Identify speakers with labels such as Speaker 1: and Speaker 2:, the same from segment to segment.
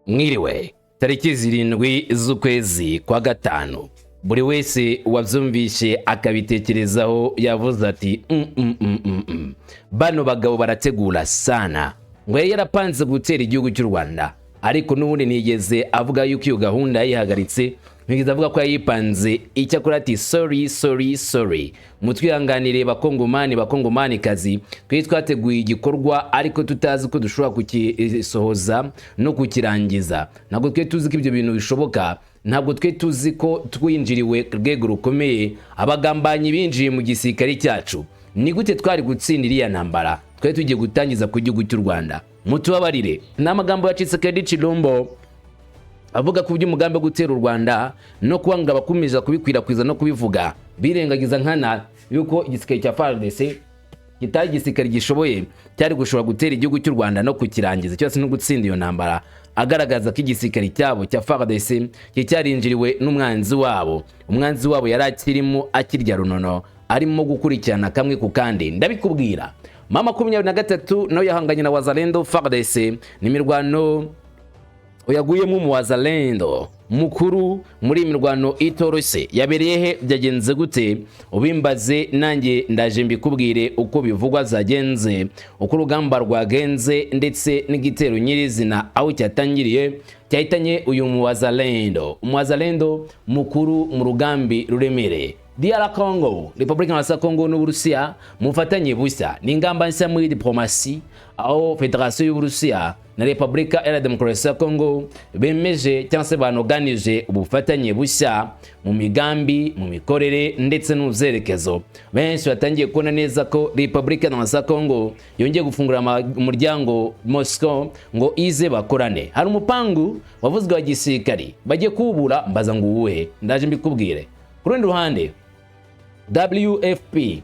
Speaker 1: Mwiriwe. Tariki 7 z'ukwezi kwa gatanu, buri wese wabyumvishe akabitekerezaho yavuze ati: "Mm, mm, mm, mm, mm. Bano bagabo barategura sana." Ngo yari yarapanze gutera igihugu cy'u Rwanda, ariko n'ubundi ntiyigeze avuga yuko iyo gahunda yayihagaritse, ntiyigeze avuga ko yayipanze. Icyakora ati: "Sorry, sorry, sorry, mutwihanganire bakongomani, bakongomanikazi, twari twateguye igikorwa ariko tutazi ko dushobora kukisohoza no kukirangiza. Ntabwo twe tuzi ko ibyo bintu bishoboka, ntabwo twe tuzi ko twinjiriwe ku rwego rukomeye, abagambanyi binjiye mu gisirikare cyacu. Ni gute twari gutsinda iriya ntambara twari tugiye gutangiza ku gihugu cy'u Rwanda? Mutubabarire." Ni amagambo ya Tshisekedi Tshilombo avuga ku by'umugambi wo gutera u Rwanda no kuba ngo abakomeza kubikwirakwiza no kubivuga birengagiza nkana yuko igisirikare cya FARDC kitari igisirikare gishoboye cyari gushobora gutera igihugu cy'u Rwanda no kukirangiza cyose no gutsinda iyo ntambara, agaragaza ko igisirikare cyabo cya FARDC cyarinjiriwe n'umwanzi wabo. Umwanzi wabo yari akirimo akirya runono, arimo gukurikirana kamwe ku kandi. Ndabikubwira. M23 nayo yahanganye na Wazalendo FARDC, ni imirwano yaguyemo umuwazalendo mukuru. Muri iyi mirwano itoroshye yabereye he, byagenze gute? Ubimbaze nanjye ndaje mbikubwire uko bivugwa zagenze, uko urugamba rwagenze, ndetse n'igitero nyirizina aho cyatangiriye cyahitanye uyu muwazalendo, umuwazalendo mukuru mu rugambi ruremereye. DR Congo, Repubulika ya Congo n'Uburusiya mufatanye bushya, ni ingamba nshya muri diplomasi, aho Federasiyo y'Uburusiya na Repubulika ya Demokarasi ya Congo bemeje cyangwa se banoganije ubufatanye bushya mu migambi, mu mikorere ndetse n'ubyerekezo. Benshi batangiye kubona neza ko Repubulika ya Congo yongeye gufungura umuryango Moscow ngo ize bakorane. Hari umupangu wavuzwe wa gisirikari bagiye kuwubura, mbaza ngo uwuhe? Ndaje mbikubwire. Ku rundi ruhande, WFP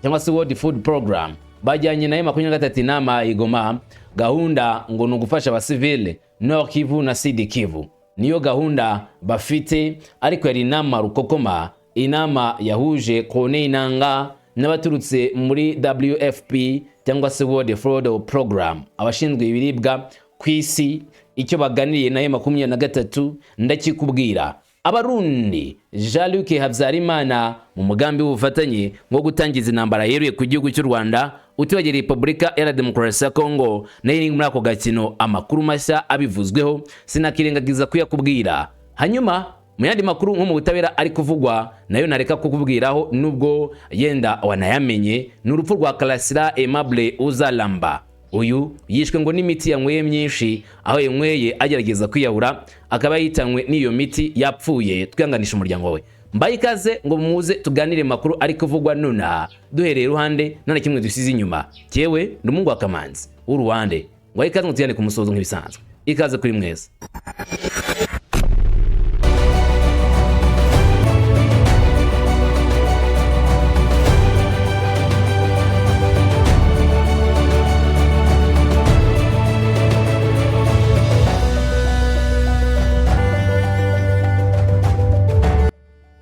Speaker 1: cyangwa se World Food Program bajyanye na M23 inama i Goma. Gahunda ngo ni ugufasha abasivile Nord Kivu na Sud Kivu, niyo gahunda bafite. Ariko yari inama rukokoma, inama yahuje Corneille Nangaa n'abaturutse muri WFP cyangwa se World Food Program, abashinzwe ibiribwa ku isi. Icyo baganiriye na M23 ndakikubwira. Abarundi, Jean-Luc Habyarimana mu mugambi w'ubufatanye wo gutangiza intambara yeruye ku gihugu cy'u Rwanda, utibagiye Repubulika ya Demokarasi ya Congo nayo iri muri ako gakino. Amakuru mashya abivuzweho sinakirengagiza kuyakubwira. Hanyuma mu yandi makuru nko mu butabera ari kuvugwa nayo ntareka kukubwiraho, nubwo yenda wanayamenye, ni urupfu rwa Karasira Aimable Uzaramba. Uyu yishwe ngo n'imiti yanyweye myinshi, aho yanyweye agerageza kwiyahura akaba yitanywe n'iyo miti, yapfuye. Twihanganisha umuryango we. Mbaye ikaze ngo muze tuganire makuru ari kuvugwa nonaha, duhereye iruhande, nta na kimwe dusize inyuma. Cyewe ndi umuhungu wa Kamanzi w'uruhande, ngo ikaze ngo tujyane ku musozo nk'ibisanzwe. Ikaze kuri mwese.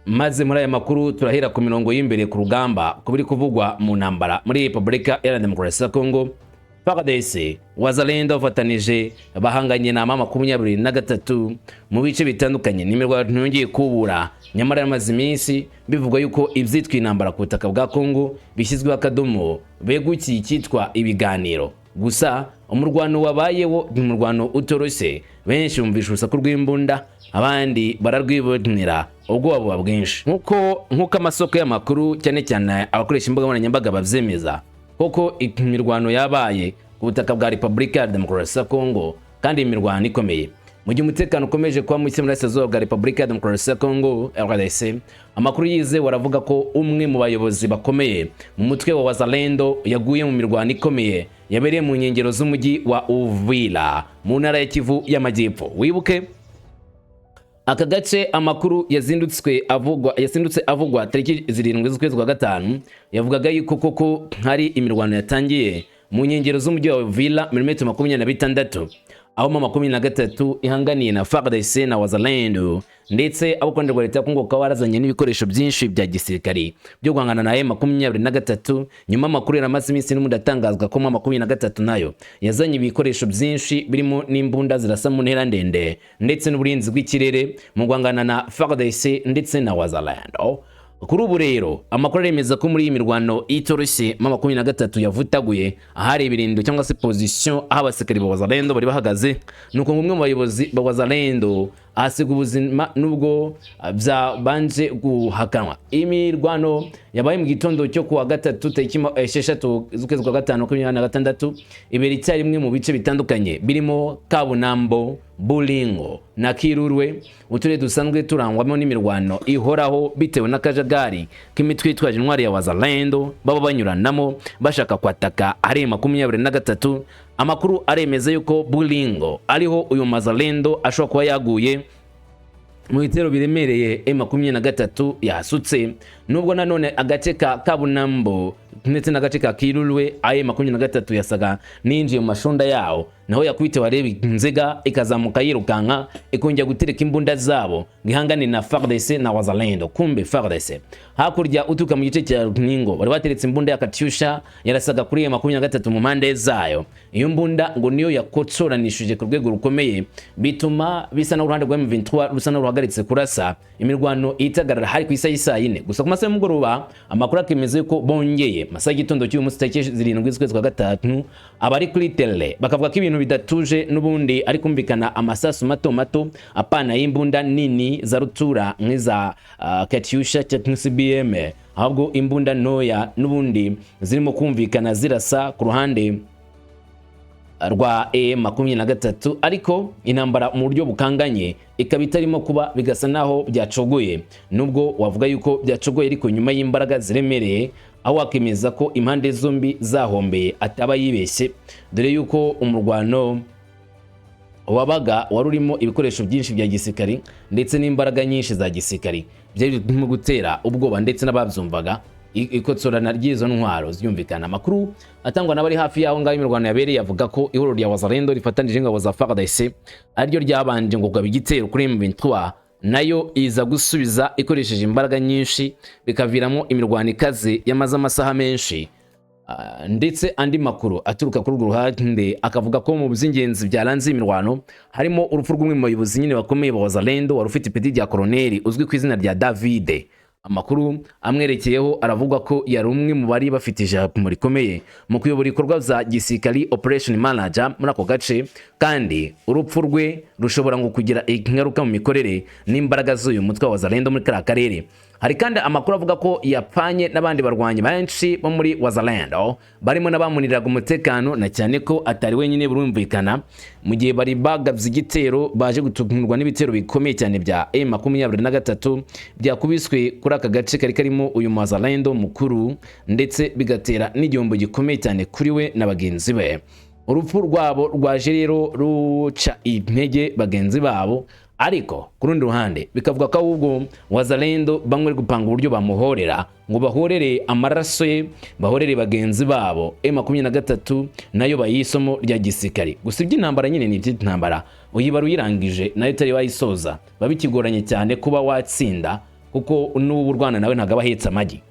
Speaker 1: Maze muri aya makuru turahera ku mirongo y'imbere ku rugamba, ku biri kuvugwa mu ntambara muri Repubulika Iharanira Demokarasi ya Congo. FARDC, Wazalendo bafatanije bahanganye na M23 mu bice bitandukanye, n'imirwano yongeye kubura. Nyamara yamaze iminsi bivugwa yuko ibyitwa intambara ku butaka bwa Congo bishyizweho akadomo, begukiye icyitwa ibiganiro. Gusa umurwano wabayeho ni umurwano utoroshye. Benshi bumvisha urusaku rw'imbunda, abandi bararwibonera, ubwoba buba bwinshi, nk'uko amasoko y'amakuru, cyane cyane abakoresha imbuga nkoranyambaga, babyemeza. Koko imirwano yabaye ku butaka bwa Repubulika ya Demokarasi ya Congo, kandi imirwano ikomeye mu gihe umutekano ukomeje kuba muke muri Burasirazuba bwa Repubulika ya Demokarasi ya Congo, RDC. Amakuru yizewe aravuga ko umwe mu bayobozi bakomeye mu mutwe wa Wazalendo yaguye mu mirwano ikomeye yabereye mu nkengero z'umujyi wa Uvira mu ntara ya Kivu y'Amajyepfo. Wibuke aka gace, amakuru yazindutse avugwa tariki 7 z'ukwezi kwa gatanu yavugaga yuko koko hari imirwano yatangiye mu nkengero z'umujyi wa Uvira, milimetero 26. Aho M23 ihanganiye na FARDC na Wazalendo, ndetse abo ku ruhande rwa leta ya Kongo bakaba barazanye n'ibikoresho byinshi bya gisirikare byo guhangana na M23, nyuma amakuru yaramaze iminsi n'ubundi atangazwa ko M23 nayo yazanye ibikoresho byinshi birimo n'imbunda zirasa mu ntera ndende ndetse n'uburinzi bw'ikirere mu guhangana na FARDC ndetse na Wazalendo. Kuri ubu rero amakuru aremeza ko muri iyi mirwano itoroshye M23 yavutaguye ahari ibirindiro cyangwa se position aho abasirikari ba Wazalendo bari bahagaze, nuko umwe mu bayobozi ba Wazalendo ahasiga ubuzima, nubwo byabanje guhakanwa. Imirwano yabaye mu gitondo cyo kuwa gatatu tariki 6 z'ukwezi kwa gatanu 2026, ibera icyarimwe mu bice bitandukanye birimo Kabunambo, Bulingo na Kirurwe, uturere dusanzwe turangwamo n'imirwano ihoraho bitewe n'akajagari k'imitwe yitwaje intwari ya Wazalendo baba banyuranamo bashaka kwataka ari 23. Amakuru aremeza yuko Bulingo ariho uyu Mazalendo ashobora kuba yaguye mu bitero biremereye M23 yasutse, nubwo nanone agace ka Kabunambo ndetse n'agace ka Kirurwe aye 23 yasaga ninjiye mu mashunda yawo, naho yakubite wareba inzega ikazamuka yirukanka ikongera gutereka imbunda zabo ngo ihangane na FARDC na Wazalendo. Kumbe FARDC hakurya uturuka mu gice cya Runingo bari bateretse imbunda ya Katyusha yarasaga kuri M23 mu mpande zayo. Iyo mbunda ngo niyo yakotsoranishije ku rwego rukomeye, bituma bisa n'uruhande rwa M23 rusa n'uruhagaritse kurasa, imirwano itagarara hari ku isaha y'isaa yine. Gusa ku masaha y'umugoroba amakuru akemeza yuko bongeye masaha y'igitondo cy'uyu munsi tariki 7 z'ukwezi kwa gatanu, abari kuri tele bakavuga ko ibintu bidatuje n'ubundi, ari kumvikana amasasu mato mato apana y'imbunda nini za rutura nk'iza Katyusha cyangwa CBM, ahubwo imbunda ntoya n'ubundi zirimo kumvikana zirasa ku ruhande rwa M23, ariko intambara mu buryo bukanganye ikaba itarimo kuba, bigasa naho byacogoye. Nubwo wavuga yuko byacogoye, ariko nyuma y'imbaraga ziremereye, aho wakemeza ko impande zombi zahombeye ataba yibeshye, dore yuko umurwano wabaga wari urimo ibikoresho byinshi bya gisirikari ndetse n'imbaraga nyinshi za gisirikari byari birimo gutera ubwoba ndetse n'ababyumvaga ikotsorana ry'izo ntwaro ziyumvikana. Amakuru atangwa n'abari hafi y'aho ngaho imirwano yabereye avuga ko ihuriro rya Wazalendo rifatanije ingabo za FARDC ariryo ryabanje ngo kugaba igitero kuri M23, nayo iza gusubiza ikoresheje imbaraga nyinshi, bikaviramo imirwano ikaze yamaze amasaha menshi. Ndetse andi makuru aturuka kuri urwo ruhande akavuga ko mu by'ingenzi byaranze imirwano harimo urupfu rw'umwe mu bayobozi nyine bakomeye ba Wazalendo wari ufite ipeti rya koroneri uzwi ku izina rya Davide. Amakuru amwerekeyeho aravuga ko yari umwe mu bari bafite ijambo rikomeye mu kuyobora ibikorwa bya gisirikari, operation manager, muri ako gace, kandi urupfu rwe rushobora ngo kugira ingaruka mu mikorere n'imbaraga z'uyu mutwe wa Wazalendo muri kariya karere. Hari kandi amakuru avuga ko yapfanye n'abandi barwanyi benshi bo muri Wazalendo barimo n'abamuniraga umutekano, na cyane ko atari wenyine burumvikana. Mu gihe bari bagabye igitero baje gutungurwa n'ibitero bikomeye cyane bya M23 byakubiswe kuri aka gace kari karimo uyu Wazalendo mukuru, ndetse bigatera n'igihombo gikomeye cyane kuri we na bagenzi be. Urupfu rwabo rwaje rero ruca intege bagenzi babo, ariko ku rundi ruhande bikavuga ko ahubwo Wazalendo bamwe bari gupanga uburyo bamuhorera, ngo bahorere amaraso ye, bahorere bagenzi babo, M23 nayo bayisomo rya gisirikare. Gusa iby'intambara nyine ni iby'intambara, uyibara uyirangije nayo utari wayisoza biba bikigoranye cyane kuba watsinda, kuko n'ubu urwana nawe ntabwo aba ahetse amagi.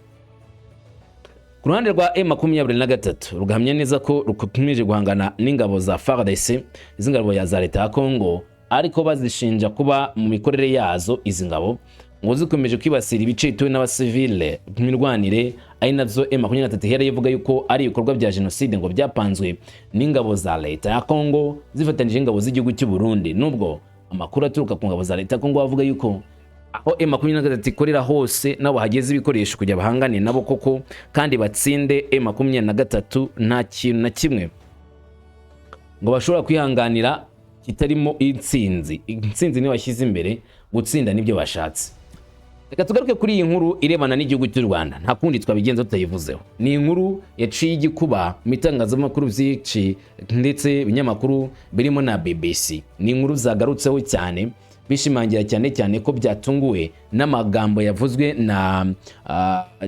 Speaker 1: Ku ruhande rwa M23 rugahamya neza ko rukomeje guhangana n'ingabo za FARDC, izi ngabo ya za leta ya Congo, ariko bazishinja kuba mu mikorere yazo izi ngabo ngo zikomeje kwibasira ibice bituwe n'abasivile mu mirwanire, ari nabyo M23 ihera ivuga yuko ari ibikorwa bya jenoside ngo byapanzwe n'ingabo za leta ya Congo zifatanyije n'ingabo z'igihugu cy'u Burundi, nubwo amakuru aturuka ku ngabo za leta ya Congo avuga yuko aho M23 ikorera hose nabo bahageze ibikoresho kugira bahangane nabo koko kandi batsinde M23, nta kintu na kimwe ngo bashobora kwihanganira kitarimo intsinzi. Intsinzi niyo bashyize imbere, gutsinda nibyo bashatse. Reka tugaruke kuri iyi nkuru irebana n'igihugu cy'u Rwanda, nta kundi twabigenza tutayivuzeho. Ni inkuru yaciye igikuba mu itangazamakuru byinshi ndetse ibinyamakuru birimo na BBC. Ni inkuru zagarutseho cyane, bishimangira cyane cyane ko byatunguwe n'amagambo yavuzwe na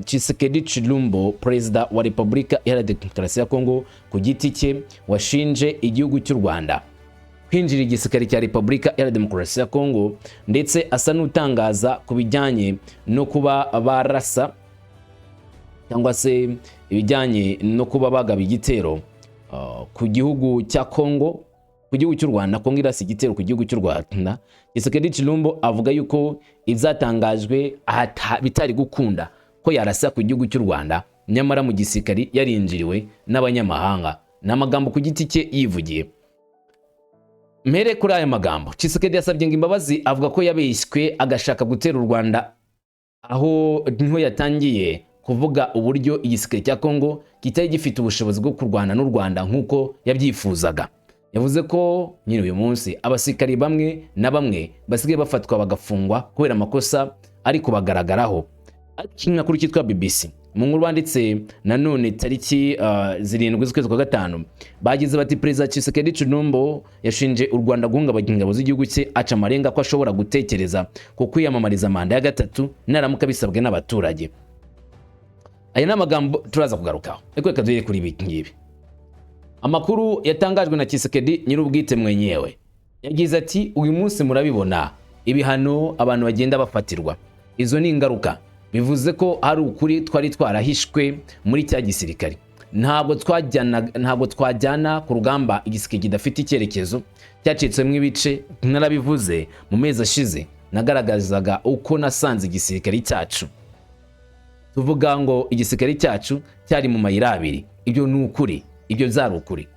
Speaker 1: Tshisekedi Tshilombo, perezida wa Repubulika Iharanira Demokarasi ya Kongo, ku giti cye washinje igihugu cy'u Rwanda Kwinjira igisirikare cya Repubulika ya Demokarasi ya Kongo, ndetse asa n'utangaza ku bijyanye no kuba barasa cyangwa se ibijyanye no kuba bagaba igitero ku gihugu cya Kongo, ku gihugu cy'u Rwanda, Kongo irasa igitero ku gihugu cy'u Rwanda. Tshisekedi Tshilombo avuga yuko ibyatangajwe bitari gukunda ko yarasa ku gihugu cy'u Rwanda, nyamara mu gisirikari yarinjiriwe n'abanyamahanga. Ni amagambo ku giti cye yivugiye. Mpere kuri aya magambo, Tshisekedi yasabye ngo imbabazi, avuga ko yabeshywe agashaka gutera u Rwanda. Aho niho yatangiye kuvuga uburyo igisirikare cya Kongo kitari gifite ubushobozi bwo kurwana n'u Rwanda nk'uko yabyifuzaga. Yavuze ko nyine uyu munsi abasirikari bamwe na bamwe basigaye bafatwa bagafungwa kubera amakosa ari kubagaragaraho. Ikinyamakuru cyitwa BBC, mu nkuru banditse nanone tariki 7 z'ukwezi kwa gatanu, bagize bati: "Perezida Tshisekedi Tshilombo yashinje u Rwanda guhungabanya ingabo z'igihugu cye, aca amarenga ko ashobora gutekereza ku kwiyamamariza manda ya gatatu naramuka bisabwe n'abaturage." Aya ni amagambo turaza kugarukaho, ariko reka duhere kuri ibi ngibi. Amakuru yatangajwe na Tshisekedi nyir'ubwite mwenyewe, yagize ati: "Uyu munsi murabibona ibihano abantu bagenda bafatirwa, izo ni ingaruka. Bivuze ko hari ukuri twari twarahishwe muri cya gisirikare. Ntabwo twajyana ku rugamba igisirikare kidafite icyerekezo, cyacitsemo ibice. Narabivuze mu mezi ashize, nagaragazaga uko nasanze igisirikare cyacu, tuvuga ngo igisirikare cyacu cyari mu mayira abiri. Ibyo ni ukuri, ibyo byari ukuri."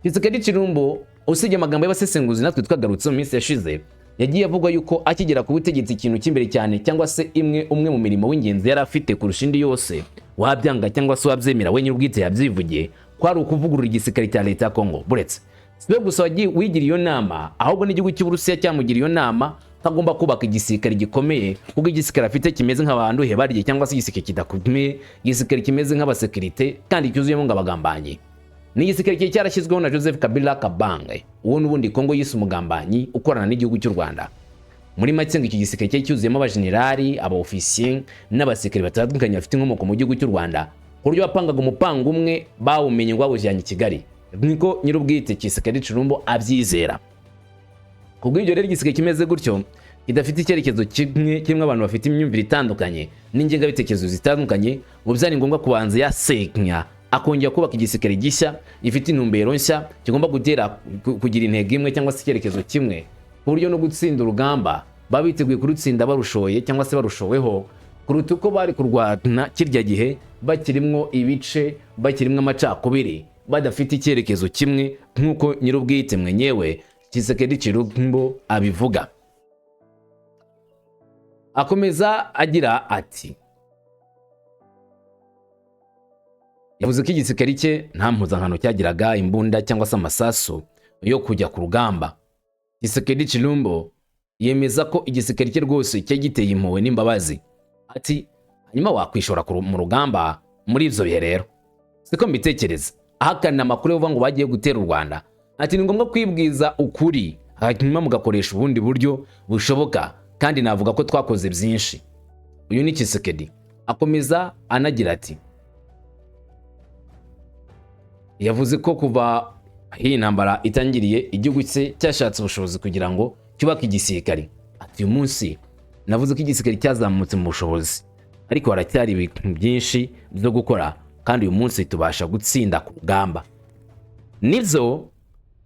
Speaker 1: Tshisekedi Tshilombo, usibye amagambo y'abasesenguzi natwe twagarutse mu minsi yashize, yagiye avugwa yuko akigera ku butegetsi ikintu cy'imbere cyane cyangwa se umwe mu mirimo w'ingenzi yari afite kurusha indi yose, wabyanga cyangwa se wabyemera, we nyir'ubwite yabyivugiye ko ari ukuvugurura igisirikare cya leta ya Kongo. Buretse si we gusa wagiye wigira iyo nama, ahubwo n'igihugu cy'Uburusiya cyamugira iyo nama ko agomba kubaka igisirikare gikomeye, kuko igisirikare afite kimeze nk'abantu barye cyangwa se igisirikare kidakomeye, igisirikare kimeze nk'abasekirite kandi cyuzuyemo ngo abagambanyi. Ni igisirikare cyari cyarashyizweho na Joseph Kabila Kabange, uwo n'ubundi Kongo yise umugambanyi ukorana n'igihugu cy'u Rwanda. Muri make, ngo iki gisirikare cyari cyuzuyemo abajenerali, abaofisiye n'abasirikare batandukanye bafite inkomoko mu gihugu cy'u Rwanda, ku buryo wapangaga umupango umwe bawumenye ngo bawujyanye i Kigali. Niko nyir'ubwite Tshisekedi Tshilombo abyizera. Kubw'ibyo rero, igisirikare kimeze gutyo, kidafite icyerekezo kimwe, kirimo abantu bafite imyumvire itandukanye n'ingengabitekerezo zitandukanye, ngo byari ngombwa kubanza yasenya akongera kubaka igisirikare gishya gifite intumbero nshya, kigomba gutera kugira intego imwe cyangwa se icyerekezo kimwe, ku buryo no gutsinda urugamba baba biteguye kurutsinda barushoye cyangwa se barushoweho, kuruta uko bari kurwana kirya gihe bakirimwo ibice, bakirimwo amacakubiri, badafite icyerekezo kimwe, nk'uko nyir'ubwite mwenyewe Tshisekedi Tshilombo abivuga. Akomeza agira ati: Yavuze ko igisirikare cye nta mpuzankano cyagiraga, imbunda cyangwa se amasasu yo kujya ku rugamba. Tshisekedi Tshilombo yemeza ko igisirikare cye rwose cyari giteye impuhwe n'imbabazi. Ati: "Hanyuma wakwishora mu rugamba muri ibyo bihe rero? Siko mbitekereza." Ahakana amakuru yo ngo bagiye gutera u Rwanda, ati: "Ni ngombwa kwibwiza ukuri, hanyuma mugakoresha ubundi buryo bushoboka, kandi navuga ko twakoze byinshi." Uyu ni Tshisekedi. Akomeza anagira ati: Yavuze ko kuva aho iyi ntambara itangiriye, igihugu cye cyashatse ubushobozi kugira ngo cyubake igisirikare. Ati: "Uyu munsi navuze ko igisirikare cyazamutse mu bushobozi, ariko haracyari ibintu byinshi byo gukora, kandi uyu munsi tubasha gutsinda ku rugamba." Nibyo,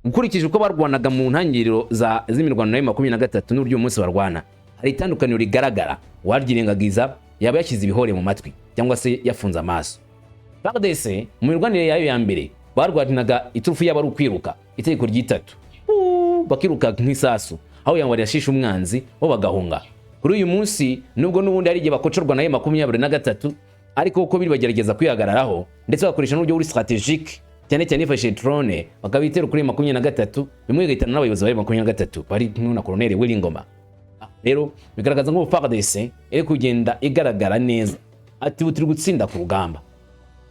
Speaker 1: ukurikije uko barwanaga mu ntangiriro z'imirwano ya 23 n'uburyo uyu munsi barwana, hari itandukaniro rigaragara. Uwaryirengagiza yaba yashyize ibihore mu matwi cyangwa se yafunze amaso. FARDC mu mirwanire yayo ya mbere barwanaga iturufu yabo ari ukwiruka, itegeko ry'itatu, bakiruka nk'isasu, aho yanga yashisha umwanzi bo bagahunga. Kuri uyu munsi, nubwo n'ubundi hari igihe bakocorwa na 23, ariko uko biri bagerageza kwihagararaho, ndetse bagakoresha n'uburyo buri stratégique, cyane cyane bifashishije drone, bakabitera kuri 23, bimwe bigahitana n'abayobozi ba 23 bari kumwe na Colonel Willy Ngoma. Rero bigaragaza ngo FARDC iri kugenda igaragara neza. Ati: "Ubu turi gutsinda ku rugamba."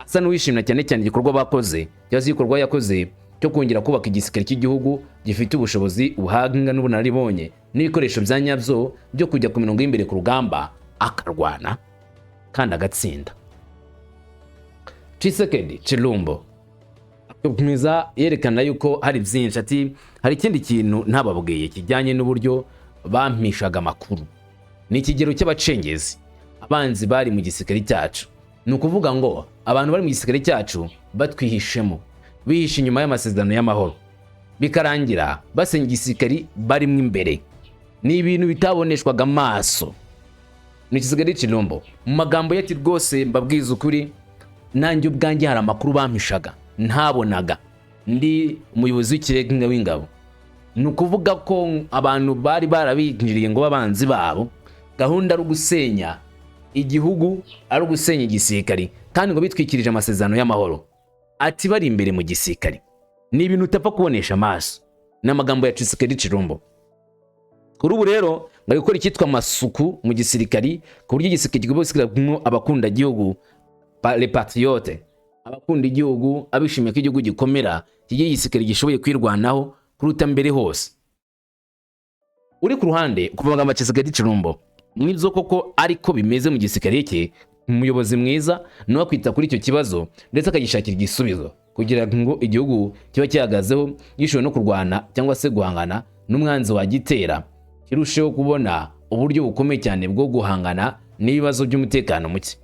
Speaker 1: Asa n'uwishimira cyane cyane igikorwa bakoze cyangwa se igikorwa yakoze cyo kongera kubaka igisirikare cy'igihugu gifite ubushobozi, ubuhanga n'ubunararibonye n'ibikoresho bya nyabyo byo kujya ku mirongo y'imbere ku rugamba, akarwana kandi agatsinda. Tshisekedi Tshilombo akwiye Gukomeza yerekana yuko hari byinshi, ati hari ikindi kintu ntababwiye kijyanye n'uburyo bampishaga amakuru, ni ikigero cy'abacengezi, abanzi bari mu gisirikare cyacu. Ni ukuvuga ngo abantu bari mu gisirikare cyacu batwihishemo, bihishe inyuma y'amasezerano y'amahoro, bikarangira basenya igisirikari barimo imbere. Ni ibintu bitaboneshwaga amaso. Ni Tshisekedi Tshilombo mu magambo ye, ati rwose mbabwiza ukuri, nanjye ubwanjye hari amakuru bampishaga ntabonaga ndi umuyobozi w'ikirenga w'ingabo. Ni ukuvuga ko abantu bari barabinjiriye ngo b'abanzi babo, gahunda ari ugusenya igihugu, ari ugusenya igisirikari, kandi ngo bitwikirije amasezerano y'amahoro, ati bari imbere mu gisirikari. Ni ibintu utapfa kubonesha amaso. Ni amagambo ya Tshisekedi Tshilombo. Kuri ubu rero ngo ari gukora icyitwa amasuku mu gisirikari, ku buryo igisirikare kigomba gusigaramo abakunda igihugu, les patriotes, abakunda igihugu, abishimiye ko igihugu gikomera, kigira igisirikare gishoboye kwirwanaho kuruta mbere hose. Uri ku ruhande kuva amagambo ya Tshisekedi Tshilombo, nibyo koko ariko bimeze mu gisirikare cye. Umuyobozi mwiza niwe akwita kuri icyo kibazo ndetse akagishakira igisubizo kugira ngo igihugu kiba gihagazeho, gishoboye no kurwana cyangwa se guhangana n'umwanzi wagitera, kirusheho kubona uburyo bukomeye cyane bwo guhangana n'ibibazo by'umutekano muke.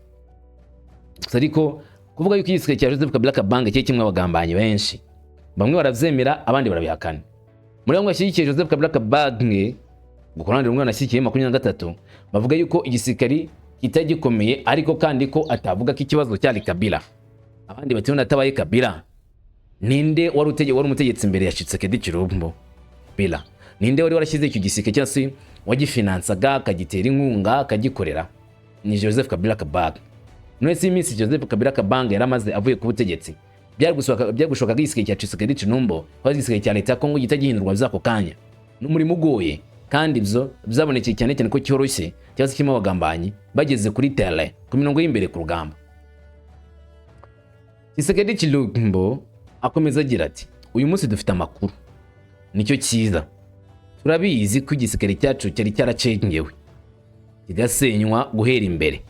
Speaker 1: Gusa ariko kuvuga yuko igisirikare cya Joseph Kabila Kabange kiri kimwe abagambanyi benshi, bamwe barabyemera, abandi barabihakana. Muri bamwe bashyigikiye Joseph Kabila Kabange, ngo ku ruhande rumwe banashyigikiye 23, bavuga yuko igisirikari kitari gikomeye, ariko kandi ko atavuga ko ikibazo cyari Kabila. Abandi bati none atabaye Kabila, ninde wari wari umutegetsi imbere ya Tshisekedi Tshilombo Bila? Ninde wari warashyize icyo gisirikare cyangwa se wagifinansaga, akagitera inkunga, akagikorera? Ni Joseph Kabila Kabange. None se iminsi Joseph Kabila Kabange yari amaze avuye ku butegetsi, byari gushoboka ko igisirikare cya Tshisekedi Tshilombo kuba igisirikare cya leta ya Kongo gihita gihindurwa by'ako kanya? Ni umurimo ugoye, kandi ibyo byabonekeye cyane cyane ko cyoroshye cyangwa se kirimo abagambanyi bageze kuri terrain, ku mirongo y'imbere ku rugamba. Tshisekedi Tshilombo akomeza agira ati uyu munsi dufite amakuru, nicyo cyiza. Turabizi ko igisirikare cyacu cyari cyaracengewe, kigasenywa guhera imbere,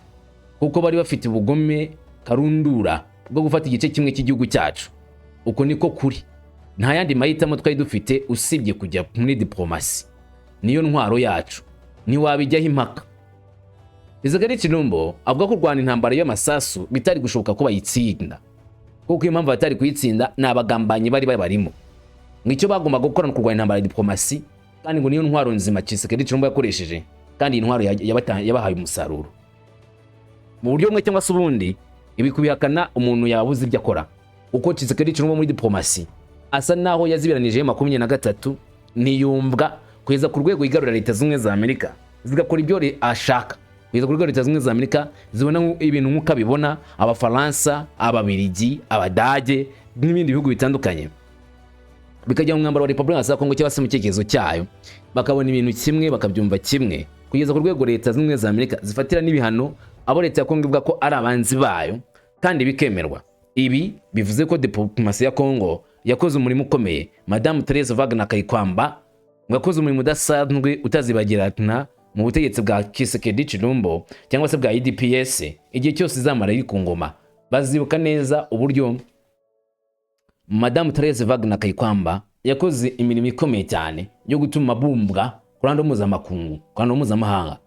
Speaker 1: kuko bari bafite ubugome karundura bwo gufata igice kimwe cy'igihugu cyacu. Uko niko kuri, nta yandi mahitamo twari dufite usibye kujya muri diplomasi, niyo ntwaro yacu, ntiwabijyaho impaka. Tshisekedi Tshilombo avuga ko kurwana intambara y'amasasu bitari gushoboka ko bayitsinda, kuko impamvu batari kuyitsinda ni abagambanyi bari babarimo. Ngo icyo bagomba gukora ni ukurwanya intambara ya diplomasi, kandi ngo niyo ntwaro nzima Tshisekedi Tshilombo yakoresheje, kandi iyi ntwaro yabahaye umusaruro mu buryo bumwe cyangwa se ubundi. Ibi kubihakana umuntu yabuze ibyo akora, kuko Tshisekedi Tshilombo muri diplomasi asa naho yazibiranije 23, ntiyumvwa, kugeza ku rwego yigarurira Leta Zunze Ubumwe za Amerika, zigakora ibyo ashaka, kugeza ku rwego Leta Zunze Ubumwe za Amerika zibona ibintu nk'uko abibona, Abafaransa, Ababiligi, Abadage n'ibindi bihugu bitandukanye bikajya mu mwambaro wa Repubulika ya Kongo cyangwa se mu cyerekezo cyayo, bakabona ibintu kimwe, bakabyumva kimwe, kugeza ku rwego Leta Zunze Ubumwe za Amerika zifatira n'ibihano abo leta ya Kongo ivuga ko ari abanzi bayo, kandi bikemerwa. Ibi bivuze ko diplomasi ya Kongo yakoze umurimo ukomeye. Madamu Therese Wagner Kayikwamba ngo yakoze umurimo udasanzwe utazibagirana mu butegetsi bwa Tshisekedi Tshilombo cyangwa se bwa UDPS. Igihe cyose izamara iri ku ngoma, bazibuka neza uburyo Madamu Therese Wagner Kayikwamba yakoze imirimo ikomeye cyane yo gutuma bumbwa ku ruhando mpuzamakungu, ku ruhando mpuzamahanga.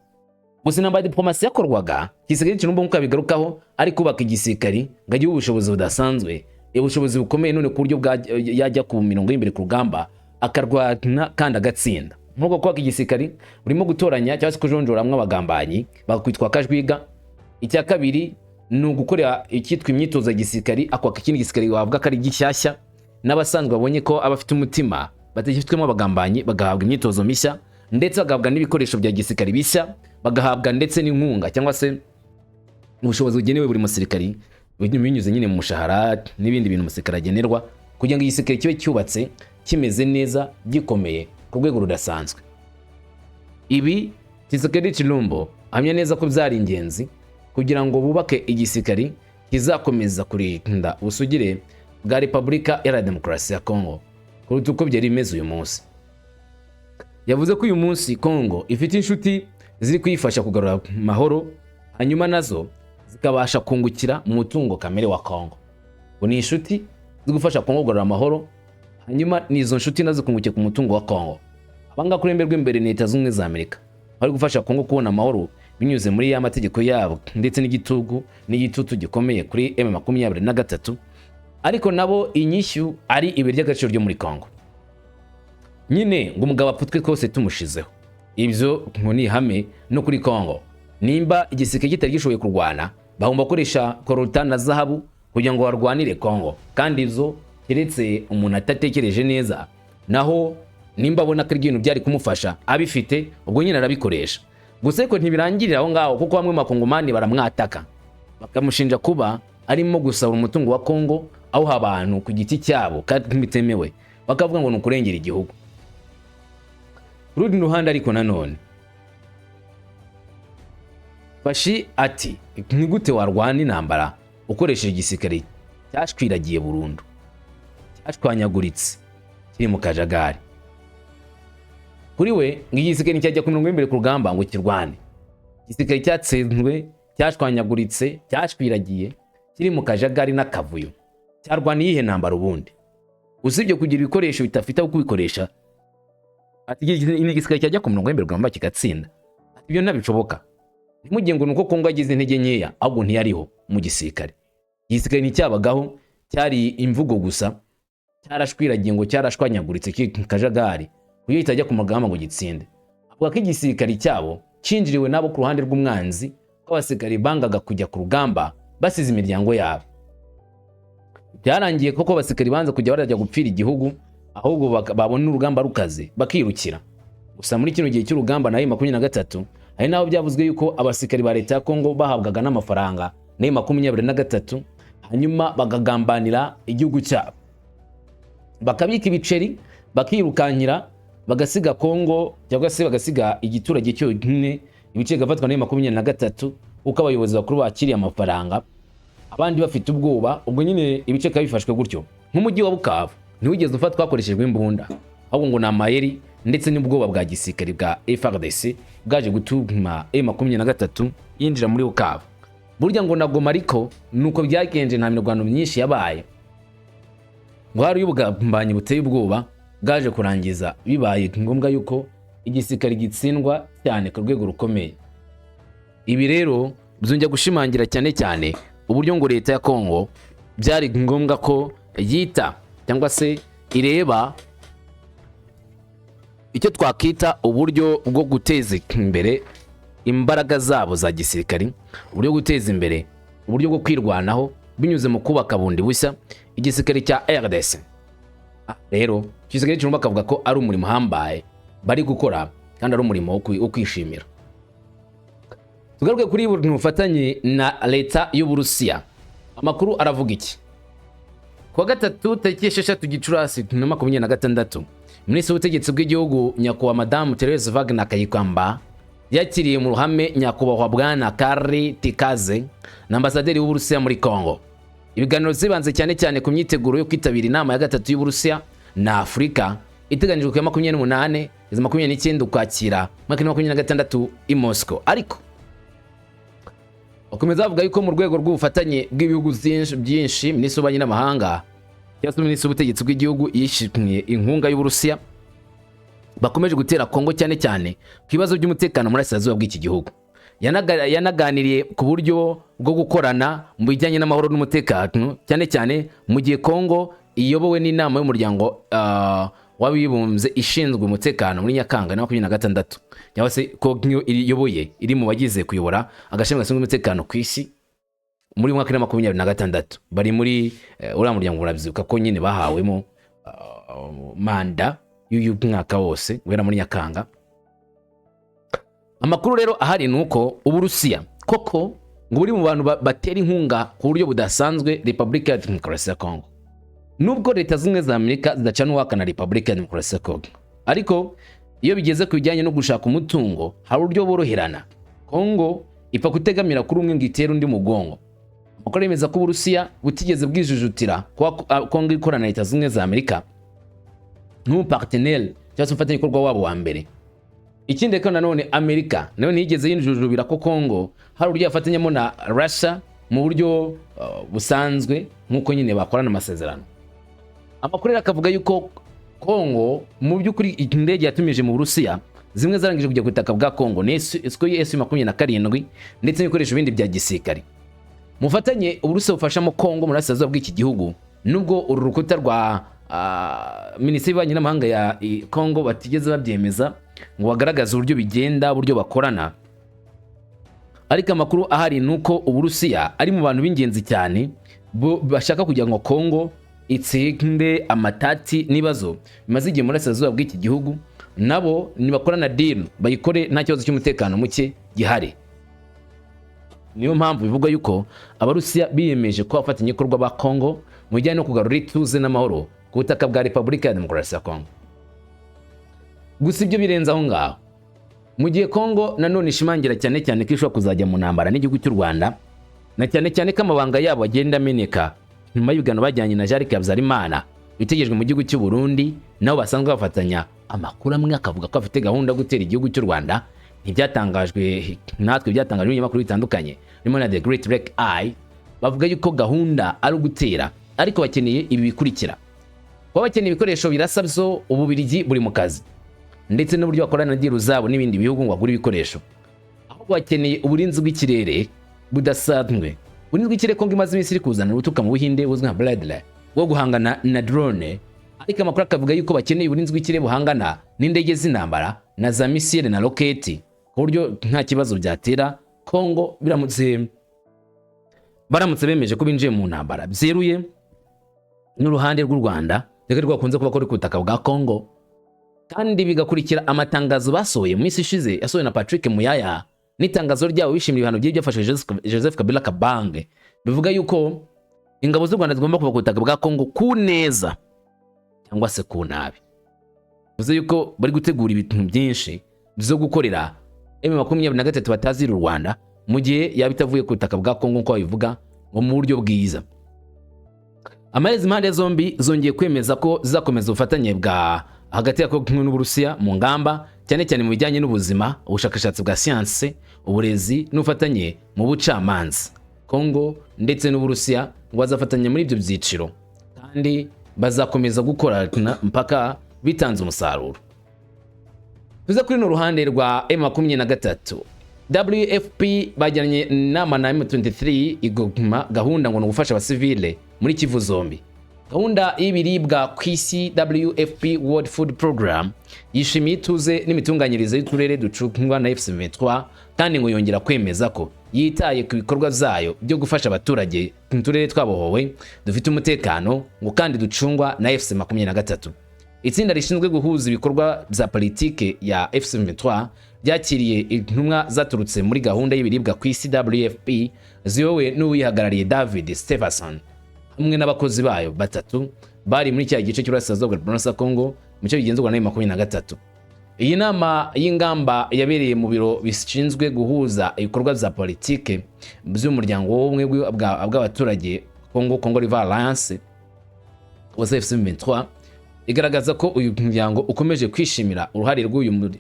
Speaker 1: Gusa intambara ya diplomasi yakorwaga Tshisekedi Tshilombo, nk'uko abigarukaho, ari kubaka igisirikari ngo agire ubushobozi budasanzwe, ubushobozi bukomeye, none ku buryo yajya ku mirongo y'imbere ku rugamba akarwana kandi agatsinda. Muri uko kubaka igisirikari urimo gutoranya cyangwa se kujonjoramwo abagambanyi bakakwitwa kajwiga. Icya kabiri ni ugukorera icyitwa imyitozo ya gisirikari, akwaka ikindi gisirikari wavuga ko ari gishyashya, n'abasanzwe babonye ko abafite umutima batagifitemo abagambanyi bagahabwa imyitozo mishya, ndetse bagahabwa n'ibikoresho bya gisirikari bishya, bagahabwa ndetse n'inkunga cyangwa se ubushobozi bugenewe buri musirikari binyuze nyine mu mushahara n'ibindi bintu umusirikare agenerwa, kugira ngo igisirikare kibe cyubatse, kimeze neza, gikomeye ku rwego rudasanzwe. Ibi Tshisekedi Tshilombo ahamya neza ko byari ingenzi kugira ngo bubake igisirikari kizakomeza kurinda ubusugire bwa Repubulika Iharanira Demokarasi ya Kongo kuruta uko byari bimeze uyu munsi. Yavuze ko uyu munsi Kongo ifite inshuti ziri kuyifasha kugarura amahoro, hanyuma nazo zikabasha kungukira mu mutungo kamere wa Kongo. Ngo ni inshuti zo gufasha Kongo kugarura amahoro, hanyuma n'izo nshuti nazo zikungukiye ku mutungo wa Kongo. Abangaba ku ruhembe rw'imbere ni Leta Zunze Ubumwe za Amerika, bari gufasha Kongo kubona amahoro binyuze muri ya mategeko yabo ndetse n'igitugu n'igitutu gikomeye kuri M23, ariko nabo inyishyu ari ibuye ry'agaciro ryo muri Kongo. Nyine ngo umugabo apfutwe kose tumushizeho. Ibyo ngo ni ihame no kuri Kongo. Nimba igisirikare kitari gishoboye kurwana, bagomba gukoresha coltan na zahabu kugira ngo barwanire Kongo. Kandi ibyo keretse umuntu atatekereje neza, naho nimba abona ko ari ibintu byari kumufasha abifite, ubwo nyine arabikoresha. Gusa ariko ntibirangirira aho ngaho, kuko bamwe mu Bakongomani baramwataka, bakamushinja kuba arimo gusahura umutungo wa Kongo awuha abantu ku giti cyabo kandi bitemewe, bakavuga ngo ni ukurengera igihugu. Ku rundi ruhande ariko nanone, Fatshi ati: "Ni gute warwana intambara ukoresheje igisirikare cyashwiragiye burundu, cyashwanyaguritse, kiri mu kajagari?" Kuri we ngo igisirikare nticyajya ku mirongo y'imbere ku rugamba ngo kirwane. Igisirikare cyatsinzwe, cyashwanyaguritse, cyashwiragiye, kiri mu kajagari n'akavuyo, cyarwana iyihe ntambara ubundi, usibye kugira ibikoresho bidafite aho kubikoresha? Ati: "Igisirikare cyajya ku mirongo y'imbere ku rugamba kigatsinda?" Ati: "Ibyo ntabishoboka." Ntimugire ngo ni uko Kongo yagize intege nkeya, ahubwo ntiyariho mu gisirikare. Igisirikare nticyabagaho, cyari imvugo gusa, cyarashwiragiye, ngo cyarashwanyaguritse, kiri mu kajagari, kuburyo kitajya ku mugamba ngo gitsinde. Avuga ko igisirikare cyabo cyinjiriwe nabo ku ruhande rw'umwanzi, ko abasirikari bangaga kujya ku rugamba basize imiryango yabo. Byarangiye koko abasirikari banze kujya barajya gupfira igihugu, ahubwo babona urugamba rukaze bakirukira. Gusa muri kino gihe cy'urugamba na 23, hari n'aho byavuzwe yuko abasirikari ba leta ya Kongo bahabwaga n'amafaranga na 23, hanyuma bakagambanira igihugu cyabo, bakabika ibiceri, bakirukankira, bagasiga Kongo cyangwa se bagasiga igiturage cyonyine, ibice bigafatwa na 23, kuko abayobozi bakuru bakiriye amafaranga, abandi bafite ubwoba. Ubwo nyine ibice bikaba bifashwe gutyo. Nk'umujyi wa Bukavu ntiwigeze ufatwa hakoreshejwe imbunda, ahubwo ngo ni amayeri ndetse n'ubwoba bwa gisirikare bwa FARDC bwaje gutuma M23 yinjira muri Bukavu. Burya ngo na Goma ariko nuko byagenje, nta mirwano myinshi yabaye, ngo hari ubugambanyi buteye ubwoba bwaje kurangiza bibaye ngombwa yuko igisirikare gitsindwa cyane ku rwego rukomeye. Ibi rero byongera gushimangira cyane cyane uburyo ngo leta ya Kongo byari ngombwa ko yita cyangwa se ireba icyo twakita uburyo bwo guteza imbere imbaraga zabo za gisirikari, uburyo bwo guteza imbere uburyo bwo kwirwanaho binyuze mu kubaka bundi bushya igisirikare cya RDC. Rero igisirikare cy'u bakavuga ko ari umurimo uhambaye bari gukora kandi ari umurimo wo kwishimira. Tugaruke kuri buri bufatanye na leta y'Uburusiya. Amakuru aravuga iki? Kuwa gatatu tariki 6 Gicurasi 2026, Minisitiri w'Ubutegetsi bw'Igihugu, Nyakubahwa Madamu Therese Wagner Kayikwamba, yakiriye mu ruhame Nyakubahwa Bwana Kari Tikaze na Ambasaderi w'Uburusiya muri Congo. Ibiganiro zibanze cyane cyane ku myiteguro yo kwitabira inama ya gatatu y'Uburusiya na Afurika iteganyijwe ku ya 28 kugeza 29 Ukwakira mwaka wa 2026 i Moscow. Ariko bakomeza bavuga yuko mu rwego rw'ubufatanye bw'ibihugu byinshi, Minisitiri w'Ububanyi n'Amahanga cyangwa se Minisitiri w'Ubutegetsi bw'Igihugu yishimiye inkunga y'Uburusiya bakomeje gutera Kongo, cyane cyane ku bibazo by'umutekano muri Burasirazuba bw'iki gihugu. Yanaganiriye ku buryo bwo gukorana mu bijyanye n'amahoro n'umutekano, cyane cyane mu gihe Kongo iyobowe n'inama y'Umuryango w'Abibumbye ishinzwe umutekano muri Nyakanga na 26, cyangwa se Kongo iyoboye, iri mu bagize kuyobora agashami gashinzwe umutekano ku isi muri mwaka wa 26. Bari muri uriya muryango, murabyibuka ko nyine bahawemo manda y'uyu mwaka wose guhera muri Nyakanga. Amakuru rero ahari ni uko Uburusiya koko ngo buri mu bantu batera inkunga ku buryo budasanzwe Repubulika ya Demokarasi ya Kongo, nubwo Leta Zimwe za Amerika zidacana uwaka na Repubulika ya Demokarasi ya Kongo. Ariko iyo bigeze ku bijyanye no gushaka umutungo, hari uburyo boroherana. Kongo ipfa kutegamira kuri umwe ngo itere undi mugongo. Amakuru yemeza ko Uburusiya butigeze bwijujutira kuba Kongo ikorana na Leta Zimwe za Amerika nk'umupartenaire cyangwa se umufatanyabikorwa wabo wa mbere. Ikindi rero nanone, Amerika nayo ntiyigeze yinjujubira ko Kongo hari uburyo yafatanyamo na Russia mu buryo busanzwe, nk'uko nyine bakorana amasezerano. Amakuru rero akavuga yuko Kongo mu by'ukuri indege yatumije mu Burusiya zimwe zarangije kujya ku butaka bwa Kongo, ni Sukhoi Su-27 ndetse n'ibikoresho bindi bya gisirikare. Mufatanye Uburusiya bufashamo Kongo mu burasirazuba bw'iki gihugu, nubwo uru rukuta rwa Minisiteri y'Ububanyi n'Amahanga ya Kongo batigeze babyemeza ngo bagaragaze uburyo bigenda, uburyo bakorana, ariko amakuru ahari ni uko Uburusiya ari mu bantu b'ingenzi cyane bo bashaka kugira ngo Kongo itsinde amatati n'ibibazo bimaze igihe mu burasirazuba bw'iki gihugu. Nabo nibakorana deal bayikore nta kibazo cy'umutekano muke gihari. Niyo mpamvu bivugwa yuko Abarusiya biyemeje kuba abafatanyabikorwa ba Kongo mu bijyanye no kugarura ituze n'amahoro ku butaka bwa Repubulika ya Demokarasi ya Kongo. Gusa ibyo birenze aho ngaho, mu gihe Kongo nanone ishimangira cyane cyane ko ishobora kuzajya mu ntambara n'igihugu cy'u Rwanda, na cyane cyane ko amabanga yabo agenda ameneka nyuma y'ibiganiro bajyanye na Jean Habyarimana bitegerejwe mu gihugu cy'u Burundi, nabo basanzwe bafatanya, amakuru amwe akavuga ko afite gahunda yo gutera igihugu cy'u Rwanda. Ntibyatangajwe natwe, byatangajwe n'ibinyamakuru bitandukanye birimo na The Great Lake Eye. Bavuga yuko gahunda ari ugutera, ariko bakeneye ibi bikurikira: kuba bakeneye ibikoresho birasa byo, Ububirigi buri mu kazi, ndetse n'uburyo bakorana na deal zabo n'ibindi bihugu ngo bagure ibikoresho. Ahubwo bakeneye uburinzi bw'ikirere budasanzwe. Uburinzi bw'ikirere Kongo imaze iminsi iri kuzana ubuturuka mu Buhinde buzwi nka Bradley bwo guhangana na drone, ariko amakuru akavuga yuko bakeneye uburinzi bw'ikirere buhangana n'indege z'intambara na za missile na roketi, ku buryo nta kibazo byatera Kongo biramutse baramutse bemeje ko binjiye mu ntambara byeruye n'uruhande rw'u Rwanda, reka rwakunze kuba kuri ku butaka bwa Kongo. Kandi bigakurikira amatangazo basohoye mu minsi ishize, yasohowe na Patrick Muyaya, n'itangazo ryabo bishimira ibihano byari byafashwe Joseph Kabila Kabange, bivuga yuko ingabo z'u Rwanda zigomba kuva ku butaka bwa Kongo ku neza cyangwa se ku nabi. Bivuze yuko bari gutegura ibintu byinshi byo gukorera M23 batazira u Rwanda mu gihe yaba itavuye ku butaka bwa Kongo, nk'uko babivuga ngo mu buryo bwiza. Amaherezo, impande zombi zongeye kwemeza ko zizakomeza ubufatanye bwa hagati ya Kongo n'Uburusiya mu ngamba, cyane cyane mu bijyanye n'ubuzima, ubushakashatsi bwa siyanse, uburezi n'ubufatanye mu bucamanza. Kongo ndetse n'Uburusiya ngo bazafatanya muri ibyo byiciro kandi bazakomeza gukorana mpaka bitanze umusaruro. Tuze kuri runo ruhande rwa M23, WFP bajyanye inama na M23 iguma, gahunda ngo ni ugufasha abasivile muri Kivu zombi. Gahunda y'ibiribwa ku isi WFP, World Food Program, yishimiye ituze n'imitunganyirize y'uturere ducungwa na AFC/M23, kandi ngo yongera kwemeza ko yitaye ku bikorwa byayo byo gufasha abaturage mu turere twabohowe dufite umutekano, ngo kandi ducungwa na AFC/M23. Itsinda rishinzwe guhuza ibikorwa bya politike ya AFC/M23 ryakiriye intumwa zaturutse muri gahunda y'ibiribwa ku isi WFP, ziyobowe n'uwihagarariye David Stephenson hamwe n'abakozi bayo batatu, bari muri cya gice cy'uburasirazuba bwa Repubulika ya Kongo mu bice bigenzurwa na 23. Iyi nama y'ingamba yabereye mu biro bishinzwe guhuza ibikorwa bya politike by'umuryango w'ubumwe bw'abaturage Congo, Congo River Alliance wa AFC M23, igaragaza ko uyu muryango ukomeje kwishimira uruhare rw'uyu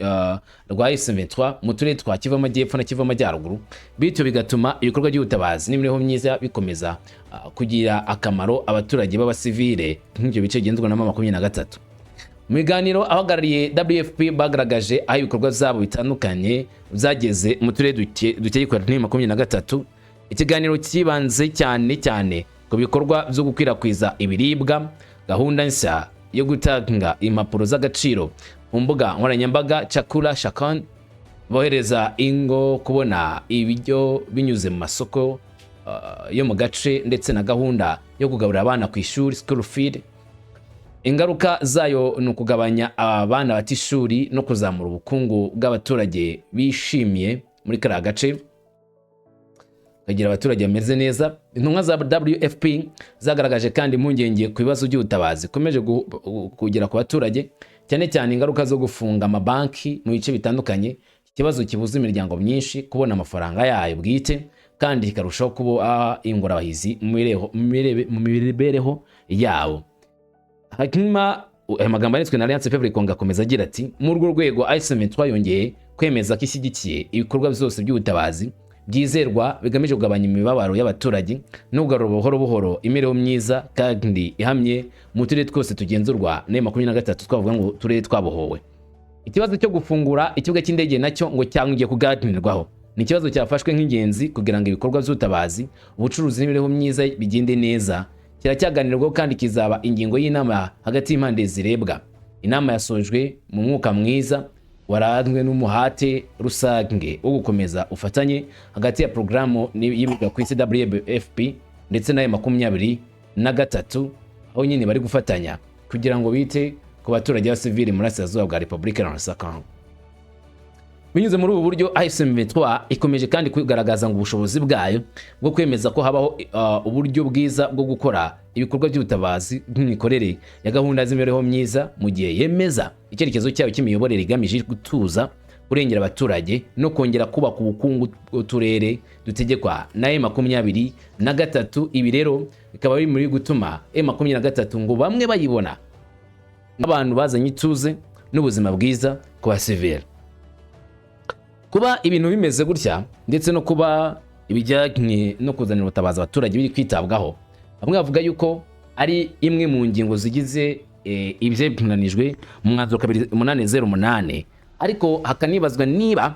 Speaker 1: rwa AFC M23 mu turere twa Kivu Amajyepfo na Kivu Amajyaruguru, bityo bigatuma ibikorwa by'ubutabazi n'imibereho myiza bikomeza kugira akamaro abaturage b'abasivile nk'ibyo bice bigenzurwa na 23. Mu biganiro, abahagarariye WFP bagaragaje aho ibikorwa byabo bitandukanye byageze mu turere dutegekwa na 23. Ikiganiro cyibanze cyane cyane ku bikorwa byo gukwirakwiza ibiribwa, gahunda nshya yo gutanga impapuro z'agaciro ku mbuga nkoranyambaga Chakula Shakon, bohereza ingo kubona ibiryo binyuze mu masoko yo mu gace, ndetse na gahunda yo kugaburira abana ku ishuri, school feed. Ingaruka zayo ni ukugabanya abana bata ishuri no kuzamura ubukungu bw'abaturage bishimiye muri kariya gace, kagira abaturage bameze neza. Intumwa za WFP zagaragaje kandi impungenge ku bibazo by'ubutabazi bikomeje kugera ku baturage, cyane cyane ingaruka zo gufunga amabanki mu bice bitandukanye, ikibazo kibuza imiryango myinshi kubona amafaranga yayo bwite kandi kikarushaho kuba ingorabahizi mu mibereho yabo. Hanyuma aya magambo yanditswe na Alliance Fleuve Congo akomeza agira ati: "Muri urwo rwego, AFC/M23 yongeye kwemeza ko ishyigikiye ibikorwa byose by'ubutabazi." byizerwa bigamije kugabanya imibabaro y'abaturage no kugarura buhoro buhoro imibereho myiza kandi ihamye mu turere twose tugenzurwa na M23, twavuga ngo uturere twabohowe. Ikibazo cyo gufungura ikibuga cy'indege nacyo ngo cyangwa kuganirwaho. Ni ikibazo cyafashwe nk'ingenzi kugira ngo ibikorwa by'ubutabazi, ubucuruzi n'imibereho myiza bigende neza. Kiracyaganirwaho kandi kizaba ingingo y'inama hagati y'impande zirebwa. Inama yasojwe mu mwuka mwiza waranzwe n'umuhate rusange wo gukomeza ufatanye hagati ya porogaramu y'ibiribwa ku isi WFP ndetse n'ayo 23, aho nyine bari gufatanya kugira ngo bite ku baturage b'abasivili mu burasirazuba bwa Repubulika Iharanira Congo. Binyuze muri ubu buryo, AFC M23 ikomeje kandi kugaragaza ngo ubushobozi bwayo bwo kwemeza ko habaho uburyo bwiza bwo gukora ibikorwa by'ubutabazi bw'imikorere ya gahunda z'imibereho myiza, mu gihe yemeza icyerekezo cyayo cy'imiyoborere igamije gutuza, kurengera abaturage no kongera kubaka ubukungu bw'uturere dutegekwa na M23. Ibi rero bikaba biri muri gutuma M23 ngo bamwe bayibona nk'abantu bazanye ituze n'ubuzima bwiza ku basivili. Kuba ibintu bimeze gutya, ndetse no kuba ibijyanye no kuzanira ubutabazi abaturage biri kwitabwaho, bamwe bavuga yuko ari imwe mu ngingo zigize ibyemeranijwe mu mwanzuro 2808, ariko hakanibazwa niba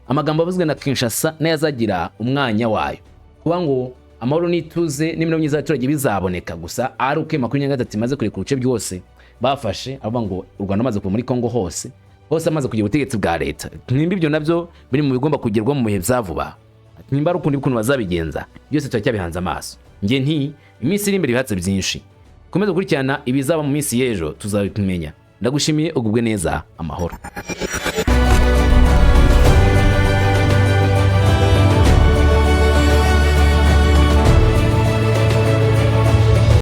Speaker 1: amagambo avuzwe na Kinshasa nayo azagira umwanya wayo. Kuba ngo amahoro n'ituze n'imibereho myiza y'abaturage bizaboneka gusa ari uko 23 imaze kurekura ibice byose bafashe, avuga ngo u Rwanda rumaze kuva muri Congo hose hose, amaze kugira ubutegetsi bwa leta. Nimba ibyo nabyo biri mu bigomba kugerwaho mu bihe bya vuba, nimba ari ukundi ukuntu bazabigenza, byose turacyabihanze amaso. Njye nti iminsi iri imbere ibihatse byinshi. Komeza gukurikirana ibizaba mu minsi y'ejo, tuzabimenya. Ndagushimiye, ugubwe neza, amahoro.